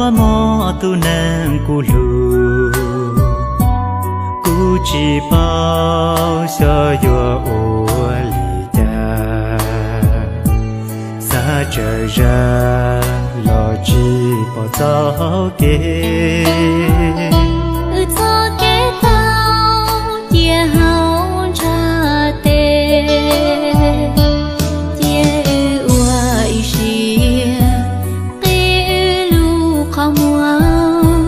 Muaj tus neeg kuv hlub, kuv tsis paub xyov yuav ua li cas. Xav tsaug zog los tsis pom txoj kev. Wb txoj kev tau cia hauv ntshav tes, cia wb ua ib siab qhib wb lub qhov muag.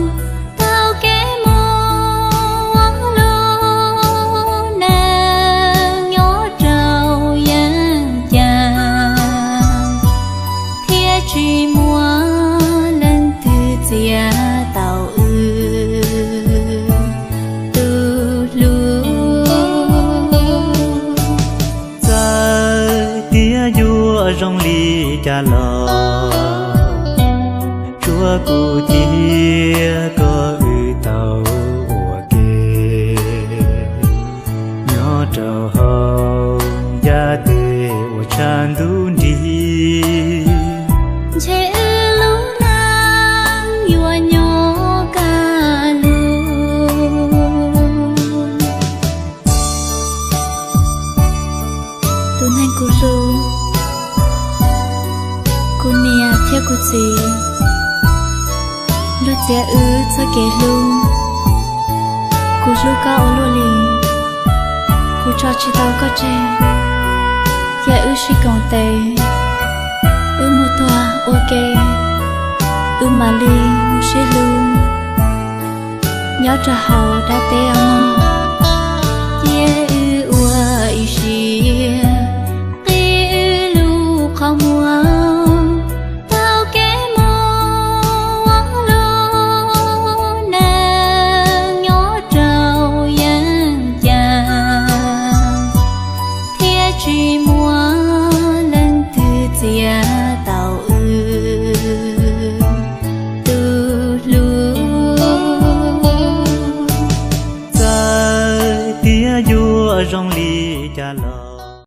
Tau kev mus ua lub neej nyob rau yeeb ceem, thiab tsis muaj leej twg txiav tau wb tus hlub. Txawm tias yuav zoo li cas los, tsuav kuv thiab koj wb tau ua ke, nyob rau hauv yav teb uas tshav ntuj nrig, ntshe wb lub neej yuav nyob kaj lug. Tus neeg kuv hlub, kuv niam thiab kuv txiv, luag txiav wb txoj kev hlub. Kuv hlub koj ua luaj li, kuv tso tsis tau koj tseg. Cia wb sib koom tes, wb mus tuag ua ke, wb mam li mus sib hlub nyob rau hauv dab teb os mog.